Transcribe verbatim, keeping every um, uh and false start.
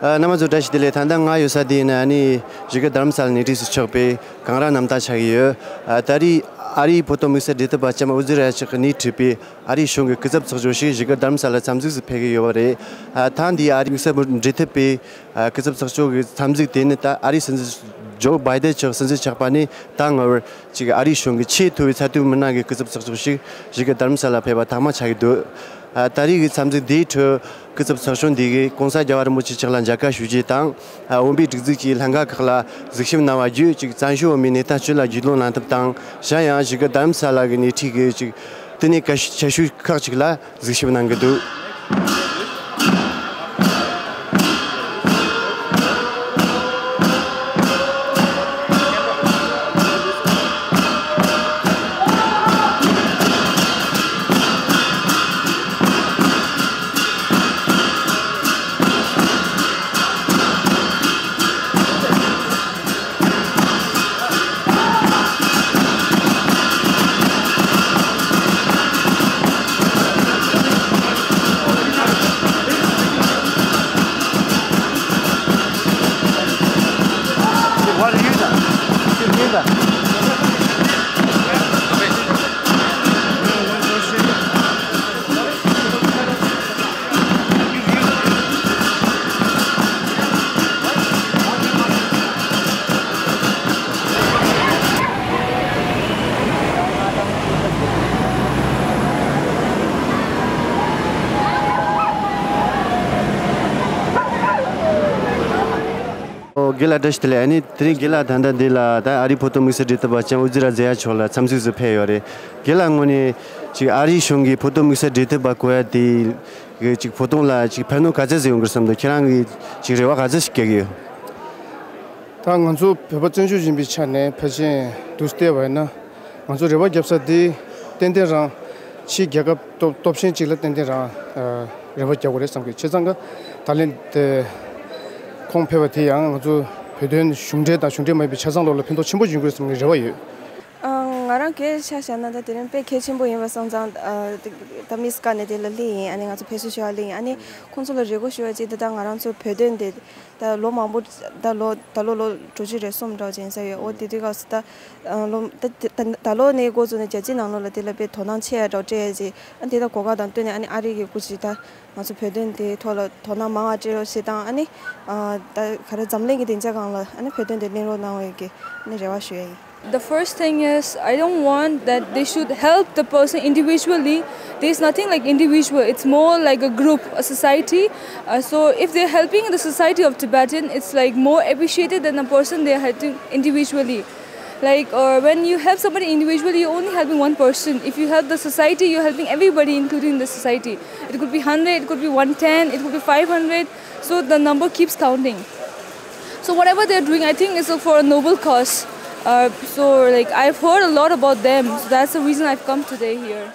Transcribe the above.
ཨ། རྣམ་པ་ཚོ་བཀྲ་ཤིས་བདེ་ལེགས། ད་ལྟ་ང་ཡོད་ས་དེ་ནི་ཨ་ནི་བཞུགས་སྒར་རྡ་རམ་ས་ལ་ནས་གྲས་སུ་ཆགས་པའི་གངས་ར་གནམ་ཐང་ཆགས་ཀྱི་ཡོད། ཨ། ད་རེས་ཨ་རིའི་བོད་དོན་དམིགས་བསལ་འབྲེལ་མཐུད་པ་ལྕམ་ཨོ་ཛི་ར་ཡ་ཅག་གིས་སྣེ་ཁྲིད་པའི་ཨ་རིའི་གཞུང་གི་སྐུ་ཚབ་ཚོགས་ཆུང་ཞིག་བཞུགས་སྒར་རྡ་རམ་ས་ལ་འཚམས་གཟིགས་སུ་ཕེབས་ཀྱི་ཡོད་པ་རེད། ཨ། ཐེངས་འདིའི་ཨ་རིའི་དམིགས་བསལ་འབྲེལ་མཐུད་པའི་ཨ། སྐུ་ཚབ་ཚོགས་ཆུང་གི་འཚམས་གཟིགས་དེ་ནི་ད་ཨ་རིའི་སྲིད་འཛིན་ཇོ་བྷའི་ཌེན་མཆོག་སྲིད་འཛིན་ཆགས་པ་ནས་ད་སྔ་བར་ཅིག་ཨ་རིའི་གཞུང་གི་ཆེས་མཐོ་བའི་ཚད་མཐོའི་མི་སྣ་གི་སྐུ་ཚབ་ཚོགས་ཆུང་ཞིག་བཞུགས་སྒར་རྡ་རམ་ས་ལ་ཕེབས་པ་ཐེངས་མ་ཆགས་ཀྱི་འདུག་ཨ། ད་རེས་ཀྱི་འཚམས་གཟིགས་འདིའི་ཁྲོད་སྐུ་ཚབ་ཚོགས་ཆུང་འདི་གིས་༸གོང་ས་རྒྱལ་བ་རིན་པོ་ཆེ་མཆོག་ལ་མཇལ་ཁ་ཞུ་རྒྱུ་དང་། ཨ། དབུ་མའི་སྒྲིག་འཛུགས་ཀྱི་ལྷན་ཁང་ཁག་ལ་གཟིགས་ཞིབ་གནང་བ་བརྒྱུད་ཅིག་བཙན་བྱོལ་བོད་མིའི་གནས་སྟངས་སྤྱི་ལ་རྒྱུས་ལོན་གནང་ཐབས་དང་། གཞན་ཡང་བཞུགས་སྒར་རྡ་རམ་ས་ལ་གི་སྣེ་ཁྲིད་ཀྱི་ཅིག་བསྟི་གནས་བཀའ་ཤག་ཆེ་ཤོས་ཁག་ཅིག་ལ་གཟིགས་ཞིབ་གནང་གི་འདུག་ཨོ། རྒན་ལགས་བཀྲ་ཤིས་བདེ་ལེགས། ཨ་ནི་དེ་རིང་རྒན་ལགས་ད་ལྟ་འདི་ལ་ད་ཨ་རིའི་བོད་དོན་དམིགས་བསལ་འབྲེལ་མཐུད་པ་ལྕམ་ཨོ་ཛི་ར་ཛེ་ཡ་མཆོག་ལ་འཚམས་གཟིགས་སུ་ཕེབས་ཡོད་རེད། རྒན་ལགས་ངོས་ནས་ཅིག་ཨ་རིའི་གཞུང་གིས་བོད་དོན་དམིགས་བསལ་འབྲེལ་མཐུད་པ་བསྐོ་ཡ་དེ་གི་ཅིག་བོད་དོན་ལ་ཅིག་ཕན་གནོད་ག་ཚད་ཙམ་ཡོང་གི་རེད་བསམ་འདུག་ཁྱེད་རང་གིས་ཅིག་རེ་བ་ག་ཚད་ཞིག་བསྐྱེད་ཀྱི་ཡོད། ད་ང་ཚོ་བོད་པ་བཙན་བྱོལ་ཡིན་པའི་ཆ་ནས་ཕལ་ཆེར་དུ་བལྟས་པ་ཡིན་ན། ང་ཚོ་རེ་བ་བརྒྱབ་ས་དེ་ཏན་ཏན་རང་ཕྱིའི་རྒྱལ་ཁབ་སྟོབས་སྟོབས་ཆེན་གཅིག་ལ་ཏན་ཏན་རང་ཨ་རེ་བ་བརྒྱབ་དགོས་རེད་བསམ་གི། བྱས་ཙང་ཀ་ད་ལན་དེ་ཁོང་ཕེབས་པ་དེ་ཡང་ང་ཚོ་བོད་དོན་གཞུང་འབྲེལ་དང་གཞུང་འབྲེལ་མ་ཡིན་པའི་ཆ་ཚང་ལོགས་ལ་ཕན་ཐོགས་ཆེན་པོ་ཡོང་གི་རེད་བསམ་གི་རེ་བ་ཡོད། ཨ། ང་རང་གི་ཆ་བཞག་ན་ད་དེ་རིང་དཔེ་གལ་ཆེན་པོ་ཡིན་པ་སོང་ཙང་། ཨ། ད་མི་སྐབས་ནས་དེ་ལ་སླེབས་ཡིན། ཨ་ནི་ང་ཚོ་ཕེབས་བསུ་ཞུ་བ་སླེབས་ཡིན། ཨ་ནི་ཁོང་ཚོ་ལ་རེ་སྐུལ་ཞུ་བ་ཅིག་ད་ལྟ་ང་རང་ཚོ་བོད་དོན་དེ་ད་ལོ་མང་པོ། ད་ལོ་ད་ལོ་ལོ་དྲུག་ཅུ་རེ་གསུམ་འདྲ་བོ་ཅིག་ཡིན་ས་ཡོད། འོ་དེ་དུས་སྐབས་སུ་ད་ལོ་ད་ད་ད་ལོ་ནས་འགོ་བཙུགས་ནས་རྒྱལ་སྤྱིའི་ནང་ལོགས་ལ་དེ་ལ་དཔེ་དོ་སྣང་ཆེ་ཡ་འདྲ་བོ་སྤྲད་ཡ་ཅིག་ཨ་ནི་དེ་ད་གོ་སྐབས་དང་བསྟུན་ནས་ཨ་ནི་ཨ་རི་གི་སྐུ་མཁྱེན་ད་ང་ཚོ་བོད་དོན་དེའི་ཐོག་ལ་དོ་སྣང་མང་བ་སྤྲད་རོགས་ཞེས་དང་། ཨ་ནི་ཨ་ད་ག་རེ་འཛམ་གླིང་གི་སྡིངས་ཆ་སྒང་ལ་ཨ་ནི་བོད་དོན་དེ་གླེང་རོགས་གནང་བའི་གི་ཨ་ནི་རེ་བ་ཞུ་ཡ་ཡིན། The first thing is, I don't want that they should help the person individually. There's nothing like individual. It's more like a group, a society. Uh, so if they're helping the society of Tibetan, it's like more appreciated than a person they're helping individually. Like, uh, when you help somebody individually, you're only helping one person. If you help the society, you're helping everybody, including the society. It could be hundred, it could be one ten, it could be five hundred. So the number keeps counting. So whatever they're doing, I think is for a noble cause. Uh, so, like, I've heard a lot about them. So that's the reason I've come today here.